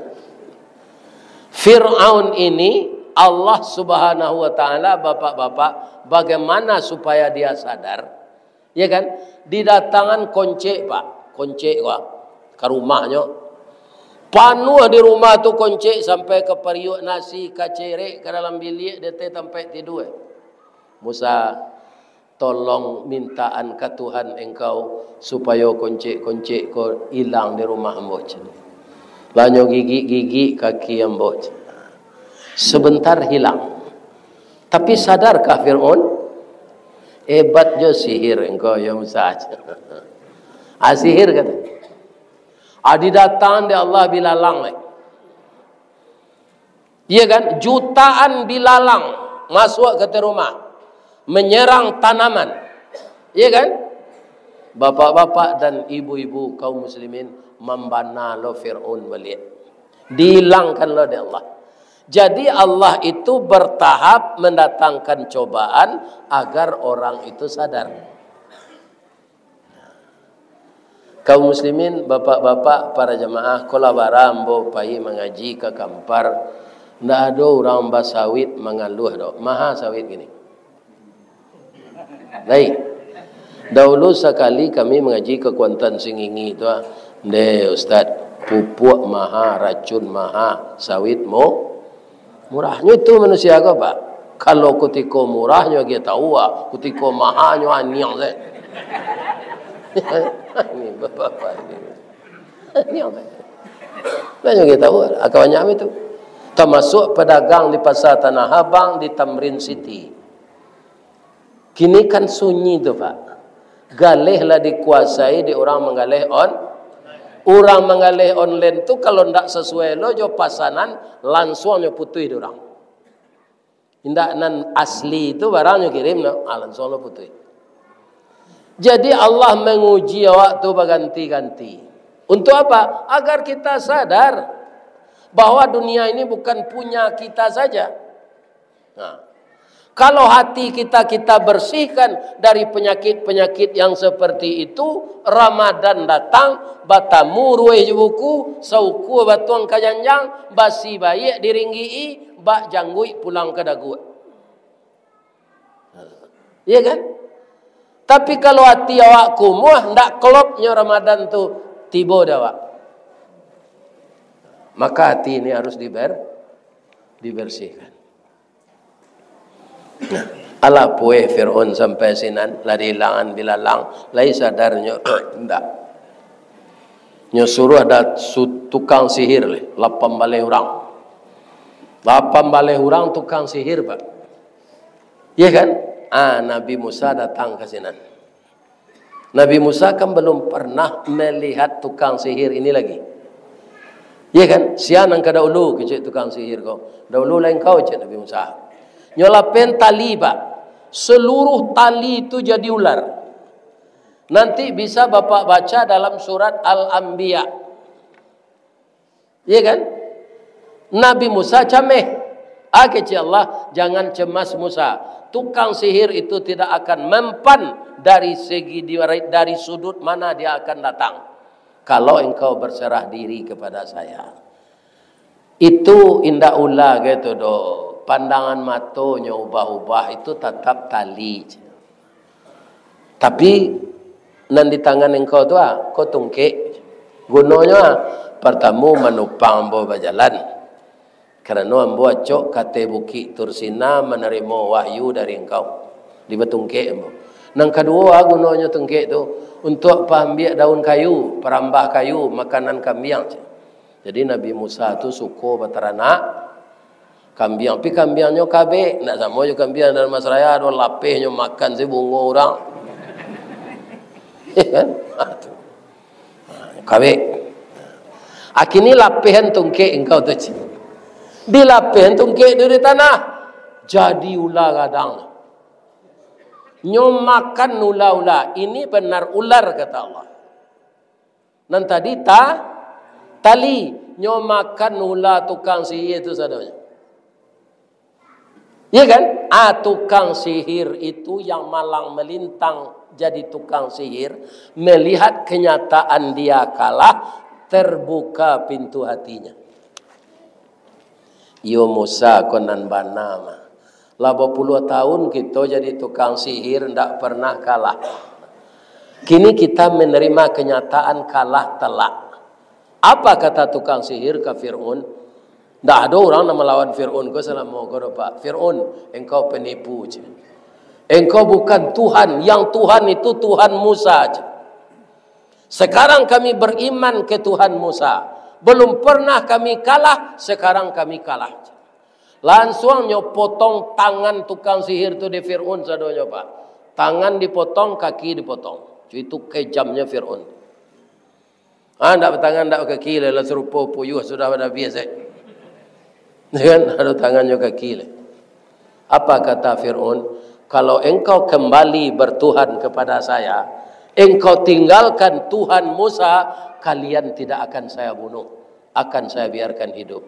Fir'aun ini, Allah Subhanahu wa Ta'ala, bapak-bapak, bagaimana supaya dia sadar? Ya kan? Didatangan koncek, Pak. Koncek, Pak. Ka rumahnyo. Panuah di rumah tu koncek sampai ka pariuak, nasi, ka cerek, ka dalam biliak, di ateh tampek tidua. Musa, tolong mintaan ka Tuhan engkau, supayo koncek-koncek ko ilang di rumah ambo, ceh. Lah nyo gigik-gigik kaki ambo, ceh. Sebentar hilang. Tapi sadarkah Fir'aun? Hebat jo sihir engkau, ya Musa, ceh. Ah, sihir, kato. Ah, didatangan dek Allah bilalang, lai. Iya kan? Jutaan bilalang masuak ka ateh rumah, manyarang tanaman. Iya kan? Bapak-bapak dan ibu-ibu kaum muslimin, mambana lo Fir'aun baliak. Dihilangkan lo dek Allah. Jadi, Allah itu bertahap mendatangkan cobaan agar orang itu sadar. Kaum muslimin, bapak-bapak, para jamaah, ko lah bara ambo pai mangaji ka Kampar, ndak ado urang basawit mangaluah doh. Maha sawit kini. Baik. Dahulu sakali kami mangaji ka Kuantan Singingi tu, ah. Ndeh, Ustaz, pupuak maha, racun maha, sawit mo-, murah. Nyo itu manusia ko, Pak. Kalau kutiko murah, nyo agiah tahu, ah. Kutiko maha, nyo aniang sajo. Ini bapak-bapak ini. Aniang sajo. Nah, nyo agiah tahu, ah. Kabanyakan itu. Tamasuk padagang di Pasar Tanah Abang, di Tamrin City. Kini kan sunyi tu, Pak. Galeh lah dikuasai dek urang manggaleh on-, urang manggaleh online tu, kalau ndak sasuai lo jo pasanan, lansuang nyo putuih dek urang. Indak nan asli tu barang nyo kirim, no, ah, lansuang lo putuih. Jadi, Allah manguji awak tu baganti-ganti. Untuk apa? Agar kita sadar bahwa dunia ini bukan punya kita saja. Nah, kalau hati kita, kita bersihkan dari penyakit-penyakit yang seperti itu, Ramadan datang, batamu ruweh jo buku, saukua batuang ka janjang, basi baiak diringgik-i, bak jangguik pulang ka daguak. Iya kan? Tapi kalau hati awak kumuah, ndak klop nyo Ramadan tu tibo di awak. Maka hati ini harus diber-, dibersihkan. Nah, alah pueh Fir'aun sampai sinan, lah dihilangan bilalang, lai sadar nyo, ndak. Nyo suruah ada su-, tukang sihir leh, lapan baleh urang. Lapan baleh urang tukang sihir, Pak. Iya kan? Ah, Nabi Musa datang ka sinan. Nabi Musa kan belum pernah melihat tukang sihir ini lagi. Iya kan? Sia nan ka dahulu, kecek tukang sihir ko. Dahulu lah engkau, cek Nabi Musa. Nyo lapehan tali, Pak. Seluruh tali itu jadi ular. Nanti bisa Bapak baca dalam surat Al-Anbiya. Iya kan? Nabi Musa cameh. Ah, kecek Allah, "Jangan cemas, Musa. Tukang sihir itu tidak akan mempan dari segi di-, dari sudut mana dia akan datang, kalau engkau berserah diri kepada saya." Itu indak ula kaitu doh. Pandangan matonyo ubah-ubah, itu tatap tali. Tapi, nan di tangan engkau tu, ah, ko tungkek. Gunonyo, ah, partamo manupang ambo bajalan. Karano ambo acok ka ateh Bukik Tursina manarimo wahyu dari engkau. Di batungkek ambo. Nan kaduo, ah, gunonyo tungkek tu, untuak paambiak daun kayu, parambah kayu, makanan kambiang. Jadi, Nabi Musa tu suko bataranak kambiang. Tapi kambiangnyo kabek, ndak samo jo kambiang dalam Masraya, ado lapehnyo makan se bungo urang. Iya kan? Ha, tu. Ha, kabek. Akini lapehan tungkek engkau tu, cik. Dilapehan tungkek tu di tanah, jadi ula gadang. Nyo makan ula-ula. Ini benar ular, kata Allah. Nan tadi ta-, tali, nyo makan ula tukang sihir tu sadonyo. Iya kan? Ah, tukang sihir itu yang malang melintang jadi tukang sihir, melihat kenyataan dia kalah, terbuka pintu hatinya. Iyo Musa ko nan bana mah. Lah bapuluah tahun kito jadi tukang sihir, ndak pernah kalah. Kini kita menerima kenyataan kalah telak. Apa kata tukang sihir ka Fir'aun? Ndak ado urang nan malawan Fir'aun ko salamo ko doh, Pak. "Fir'aun, engkau penipu," cek. "Engkau bukan Tuhan, yang Tuhan itu Tuhan Musa," cek. "Sekarang kami beriman ke Tuhan Musa. Belum pernah kami kalah, sekarang kami kalah." Lansuang nyo potong tangan tukang sihir tu di Fir'aun sadonyo, Pak. Tangan dipotong, kaki dipotong. Itu kejamnya Fir'aun. Ah, ndak batangan, ndak bakaki, lah, lah sarupo puyuh sudah pada habis, eh. Ya kan? Ado tangan jo kaki lah. Apa kata Fir'aun? "Kalau engkau kembali bertuhan kepada saya, engkau tinggalkan Tuhan Musa, kalian tidak akan saya bunuh, akan saya biarkan hidup."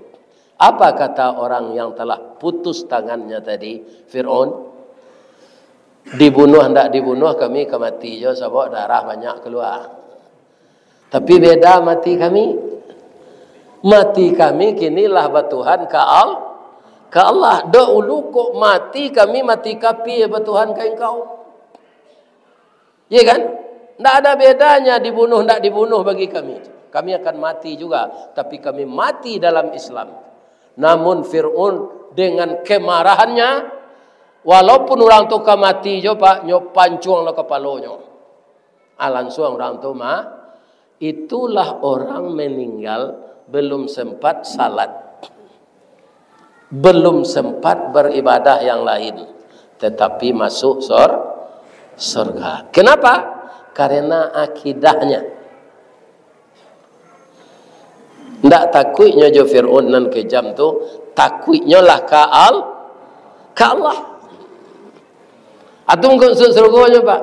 Apa kata orang yang telah putus tangannya tadi, Fir'aun? "Dibunuah ndak dibunuah, kami ka mati jo, sabab darah banyak kalua. Tapi beda mati kami. Mati kami kini lah batuhan ka Al-, ka Allah. Dahulu kok mati kami mati kapia batuhan ka Engkau." Iya kan? Ndak ada bedanya dibunuh, ndak dibunuh bagi kami. Kami akan mati juga, tapi kami mati dalam Islam. Namun Fir'aun dengan kemarahannya, walaupun urang tu ka mati jo, Pak, nyo pancuang lo kapalonyo. Ah, lansuang urang tu ma-, itulah orang meninggal belum sempat salat, belum sempat beribadah yang lain, tetapi masuk sor-, sorga. Kenapa? Karena akidahnya. Ndak takuiknyo jo Fir'aun nan kejam tu, takuiknyo lah ka Al-, ka Allah. Atau engkau masuk surgonyo, Pak?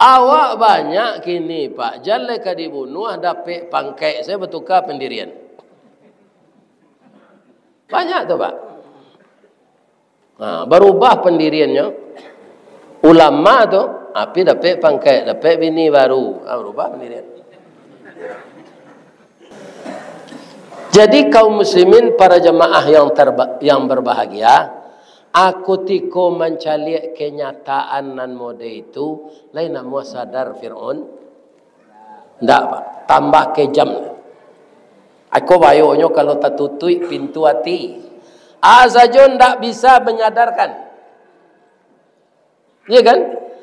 Awak banyak kini, Pak, jaleh ka dibunuah, dapek pangkek, saya batuka pendirian. Banyak tu, Pak. Ha, barubah pendiriannyo. Ulama tu, tapi dapek pangkek, dapek bini baru. Ha, barubah pendirian. Jadi, kaum muslimin, para jamaah yang terba-, yang berbahagia, aku tiko mancaliak kenyataan nan mode itu, lain namuah sadar Fir'aun? Ndak, Pak. Tambah kejam. Ako bayonyo kalau tatutuik pintu ati. A sajo ndak bisa menyadarkan. Iya kan?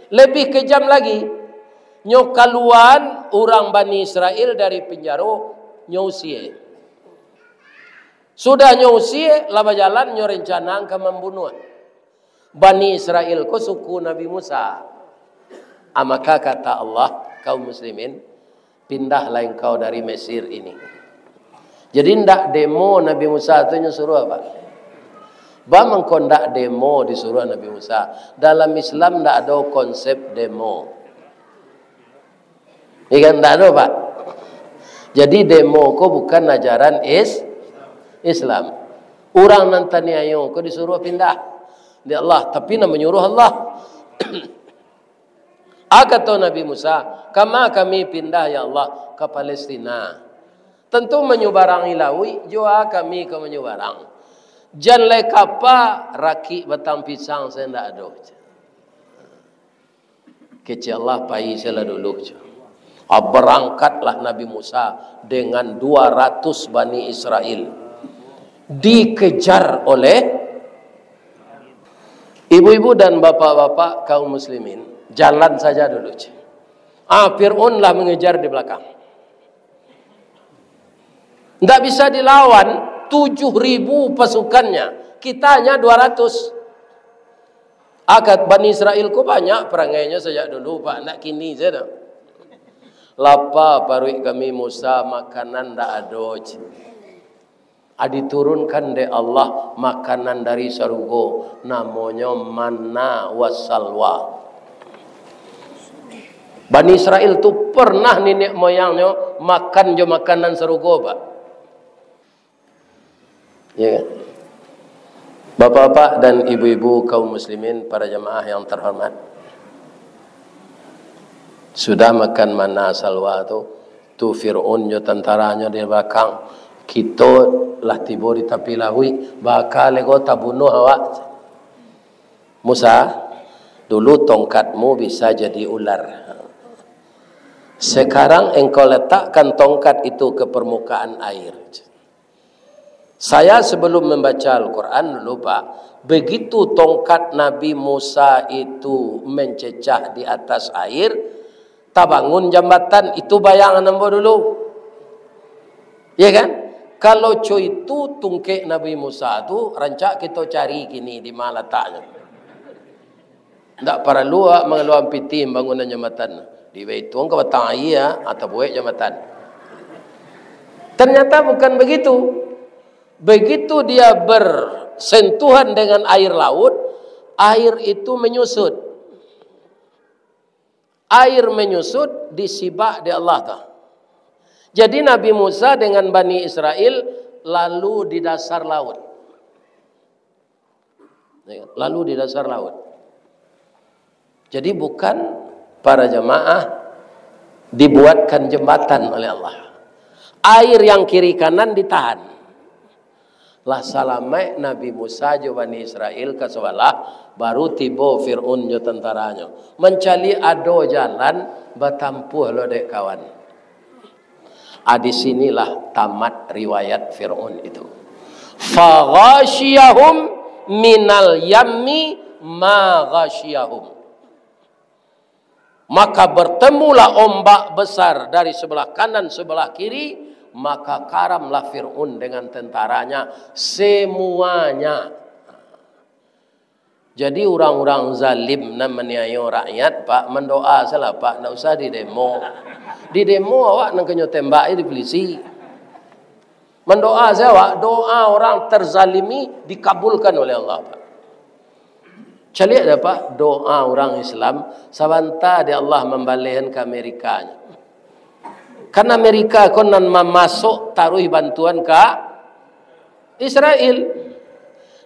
Lebih kejam lagi. Nyo kaluan Urang Bani Israel dari pinjaro nyo usie. Sudah nyo usie, lah bajalan nyo rencana ka mambunuah. Bani Israel ko suku Nabi Musa. Ah, maka kata Allah, "Kaum muslimin, pindahlah engkau dari Mesir ini." Jadi ndak demo Nabi Musa tu nyo suruah, Pak. Ba mangko ndak demo disuruah Nabi Musa. Dalam Islam ndak ado konsep demo. Iya kan? Ndak ado, Pak. Jadi demo ko bukan ajaran is-, Islam. Urang nan taniayo ko disuruah pindah dek Allah, tapi nan manyuruah Allah. Ah, kato Nabi Musa, "Kama kami pindah, ya Allah, ka Palestina? Tantu manyubarangi lauik, jo a kami ka manyubarang. Jan lai kapa, rakik batang pisang sajo ndak ado." Kecek Allah, "Pai sajolah dulu," ceh. Ah, barangkatlah Nabi Musa dengan dua ratus Bani Israel. Dikejar oleh ibu-ibu dan bapak-bapak kaum muslimin, jalan saja dulu, ceh. Ah, Fir'aun lah mengejar di belakang. Ndak bisa dilawan, tujuh ribu pasukannya, kita hanya dua ratus. Akat Bani Israel ko banyak perangainyo sajak dulu, Pak, ndak kini sajo. "Lapa paruik kami, Musa, makanan ndak ado," ceh. Ah, diturunkan dek Allah makanan dari sarugo, namonyo manna wa salwa. Bani Israel tu pernah niniak moyangnyo makan jo makanan sarugo, Pak. Ya kan? Bapak-bapak dan ibu-ibu kaum muslimin, para jamaah yang terhormat. Sudah makan manna salwa tu, tu Fir'aun jo tantaranyo di balakang, "Kito lah tibo di tapi lauik, baa lai ko tabunuah awak." "Musa, dulu tongkatmu bisa jadi ular. Sekarang engkau letakkan tongkat itu ke permukaan air." Saya sebelum membaca Al-Quran dulu, Pak, begitu tongkat Nabi Musa itu mencecah di atas air, tabangun jambatan, itu bayangan ambo dulu. Ya kan? Kalau co itu tungkek Nabi Musa tu, rancak kito cari kini di ma lataknyo. Ndak paralu awak mangaluakan pitih mambangunan jambatan. Dibaituang ka batang aia, ah, tabuek jambatan. Ternyata bukan begitu. Begitu dia bersentuhan dengan air laut, air itu menyusut. Air menyusut disibak dek Allah tu. Jadi Nabi Musa dengan Bani Israel lalu di dasar laut. Ya, lalu di dasar laut. Jadi bukan, para jamaah, dibuatkan jembatan oleh Allah. Air yang kiri kanan ditahan. Lah salamaik Nabi Musa jo Bani Israel ka sabalah, baru tibo Fir'aun jo tantaranyo. Mancaliak ado jalan, batampuah lo dek kawan. Ah, di sinilah tamat riwayat Fir'aun itu. "Faghashiyahum minal yammi ma ghashiyahum." Maka bertemulah ombak besar dari sebelah kanan, sebelah kiri, maka karamlah Fir'aun dengan tentaranya, semuanya. Jadi, urang-urang zalim nan maniayo rakyat, Pak, mandoa sajolah, Pak, ndak usah didemo. Didemo awak nan kanyo tembak di polisi. Mandoa sajo awak, doa orang terzalimi dikabulkan oleh Allah, Pak. Caliak dek, Pak, doa urang Islam, sabanta dek Allah mambalehan ka Amerika. Kan Amerika ko nan mamasok taruih bantuan ka Israel.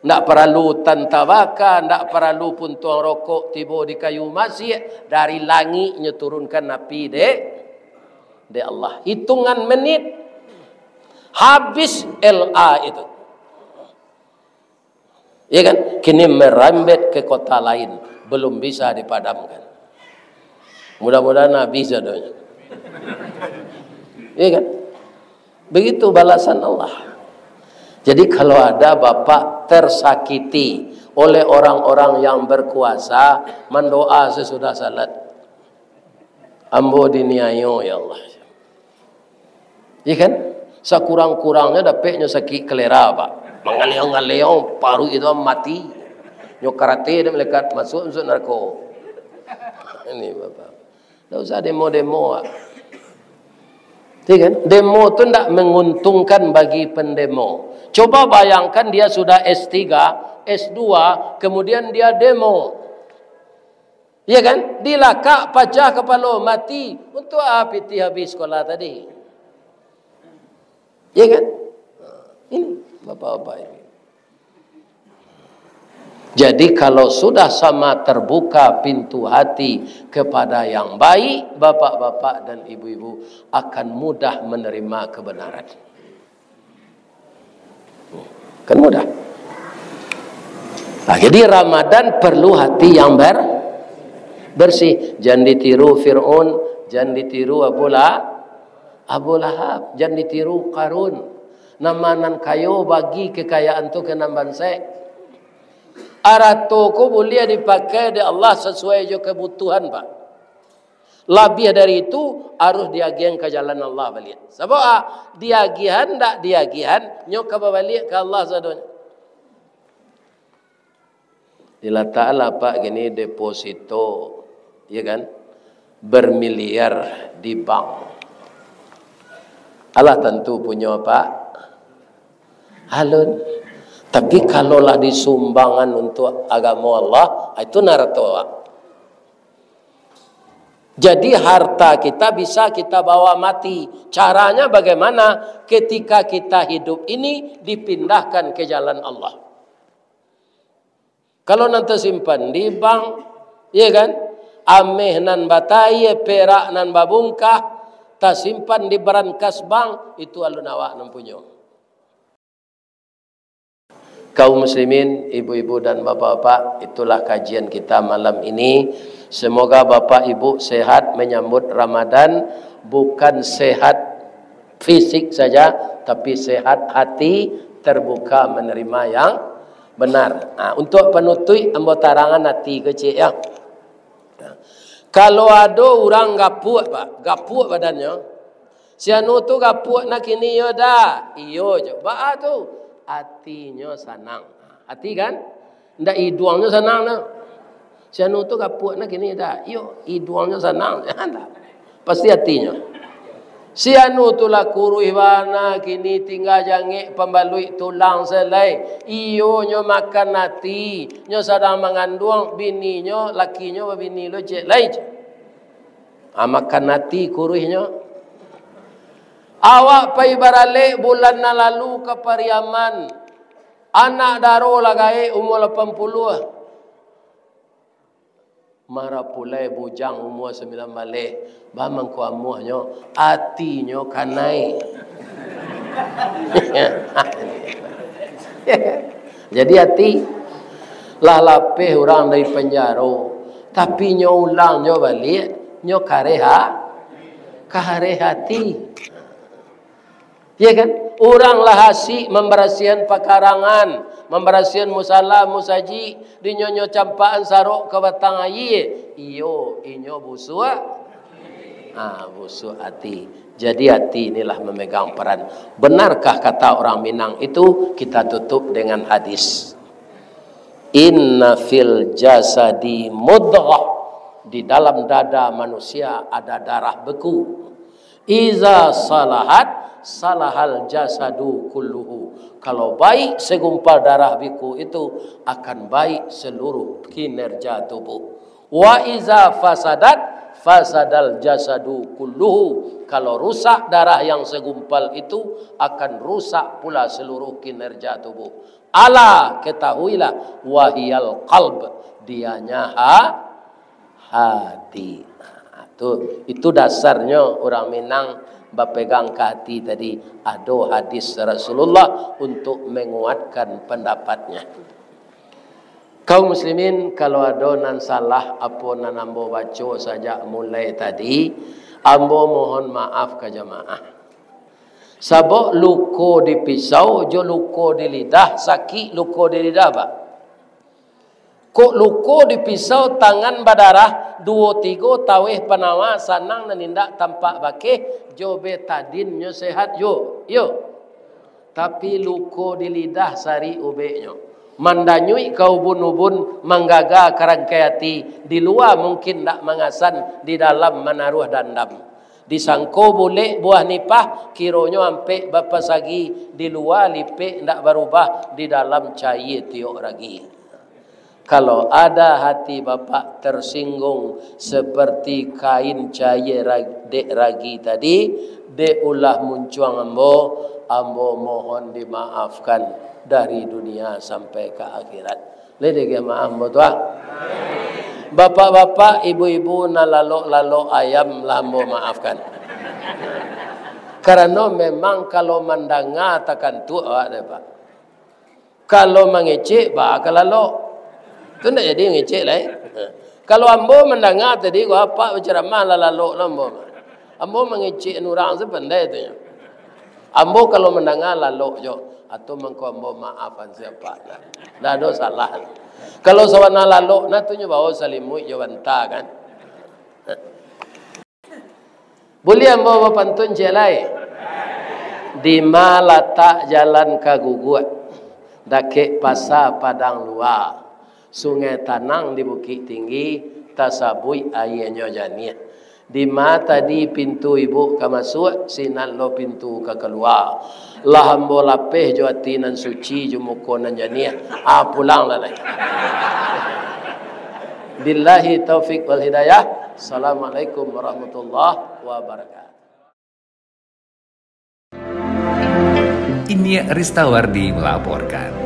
Ndak paralu tanta baka, ndak paralu puntuang rokok tibo di kayu masiak, dari langik nyo turunkan api dek, dek Allah. Hitungan menit, habis L A itu. Ya kan? Kini merembet ke kota lain, belum bisa dipadamkan. Mudah-mudahan habis jadonyo. Ya kan? Begitu balasan Allah. Jadi, kalau ada bapak tersakiti oleh orang-orang yang berkuasa, mandoa sesudah salat. Ambo diniayo, ya Allah. Iya kan? Sakurang-kurangnyo dapeknyo sakik kalera, Pak. Mangaliau-ngaliau, paruik itu mati. Nyo karate dek malaikat, masuk, masuk narako. Ini, Bapak. Ndak usah demo-demo, Pak. Iya kan? Demo tu ndak menguntungkan bagi pendemo. Coba bayangkan, dia sudah S tiga, S dua, kemudian dia demo. Iya kan? Dilakak, pacah kapalo, mati. Untuk a pitih habih sekolah tadi? Iya kan? Ini, Bapak-bapak ini. Jadi, kalau sudah sama terbuka pintu hati kepada yang baik, bapak-bapak dan ibu-ibu akan mudah menerima kebenaran. Kan mudah. Nah, jadi Ramadan perlu hati yang ber-, bersih. Jangan ditiru Fir'aun, jangan ditiru Abu La-, Abu Lahab, jangan ditiru Karun. Nan ma nan kayo bagi kekayaan tu ka nan bansaik. Arato ko buliah dipakai dek Allah sasuai jo kabutuhan, Pak. Labiah dari itu, harus diagiahan ka jalan Allah baliak. Sabab, ah, diagiahan ndak diagiahan, nyo ka babaliak ka Allah sadonyo. Dilataklah, Pak, kini deposito, ya kan, bermiliar di bank. Alah tantu punyo, Pak, alun. Tapi, kalau lah disumbangan untuk agamo Allah, itu narato, Pak. Jadi, harta kita bisa kita bawa mati. Caranya bagaimana? Ketika kita hidup ini dipindahkan ke jalan Allah. Kalau nan tasimpan di bank, iya kan? Ameh nan batayie, perak nan babungkah, tasimpan di barankas bank, itu alun awak nan punyo. Kaum muslimin, ibu-ibu dan bapak-bapak, itulah kajian kita malam ini. Semoga bapak ibu sehat menyambut Ramadan, bukan sehat fisik saja, tapi sehat hati, terbuka menerima yang benar. Ha, untuk panutuik, ambo tarangan ati kecil, ya. Nah, kalau ado urang gapuak, Pak, gapuak badannyo, "Si anu tu gapuak nak kini, iyo dak?" "Iyo," jo. "Baa tu?" "Atinyo sanang." Ati kan? Ndak iduangnyo sanang tu. "Si anu tu gapuak nak kini dak?" "Iyo, iduangnyo sanang." Ndak. Pasti atinyo. "Si anu tu lah kuruih bana, kini tingga jangek pambaluik tulang se lai." Iyo, nyo makan ati, nyo sadang manganduang, bininyo, lakinyo babini lo ciek lai. Ah, makan ati kuruihnyo. Awak pai baralek bulan nan lalu ka Pariaman. Anak daro lah gaek, umua lapan puluah. Marapulai bujang umua sambilan baleh. Baa mangko amuahnyo, atinyo kanai. Jadi ati lah lapeh urang dari panjaro, tapi nyo ulang nyo baliak, nyo kareh ha-, kareh ati. Ya kan? Urang lah asik mambarasiahan pakarangan, mambarasiahan musala, musajik, dinyo nyo campakan sarok ka batang aia. Iyo, inyo busuak. Ah, busuak ati. Jadi, ati inilah mamegang paran. Benarkah kata orang Minang itu? Kita tutup dengan hadis. "Inna fil jasadi mudghah." Di dalam dada manusia ada darah beku. "Iza salahat, salahal jasadu kulluhu." Kalau baik segumpal darah beku itu, akan baik seluruh kinerja tubuh. "Wa iza fasadat, fasadal jasadu kulluhu." Kalau rusak darah yang segumpal itu, akan rusak pula seluruh kinerja tubuh. "Ala, ketahuilah, wahiyal qalb, dianya ha-, hati." Nah, tu, itu dasarnyo urang Minang bapegang ka hati tadi. Ado hadis Rasulullah untuk menguatkan pendapatnya. Kaum muslimin, kalau ado nan salah apo nan ambo baco sajak mulai tadi, ambo mohon maaf ka jamaah. Sabab luko di pisau jo luko di lidah, sakik luko di lidah, Pak. Kok luko di pisau tangan badarah, duo tigo taweh panawa, sanang nan indak tampak bakeh, jo betadin nyo sehat juo. Iyo. Tapi luko di lidah sarik ubeknyo. Mandanyuik ka ubun-ubun, manggaga ka rangkai ati, di lua mungkin ndak mangasan, di dalam manaruah dandam. Disangko bulek buah nipah, kironyo ampek bapasagi, di lua lipek ndak barubah, di dalam cayie tiok ragi. Kalau ada hati Bapak tersinggung seperti kain cayie ra-, dek ragi tadi, dek ulah muncuang ambo, ambo mohon dimaafkan dari dunia sampai ka akhirat. Lai dek maaf ambo tu, ah. Bapak-bapak, ibu-ibu, nan lalok-lalok ayam lah ambo maafkan. Karano memang kalau mandanga takantuak awak deh, Pak. Kalau mangecek, ba ka lalok. Tu ndak jadi mangecek lai. Kalau ambo mandanga tadi, ko apak bacaramah lah lalok lah ambo. Ambo mangecek urang tu pandai tu nyo. Ambo kalau mandanga lalok jo, atau mangko ambo maafan sia apak. Ndak ado salah. Kalau sabana lalok, nah tu nyo bawa salimuik jo banta kan. Buliah ambo bapantun ciek lai? Dima latak jalan ka Guguak, dakek pasa Padang Lua, sungai tanang di Bukik Tinggi, tasabuik aianyo janiah. Dima tadi pintu ibuk ka masuak, sinan lo pintu ka kalua. Lah ambo lapeh jo ati nan suci, jo muko nan janiah. Ah, pulanglah lai. Billahi taufik wal hidayah. Assalamualaikum warahmatullahi wabarakatuh. Iniak Ristawardi melaporkan.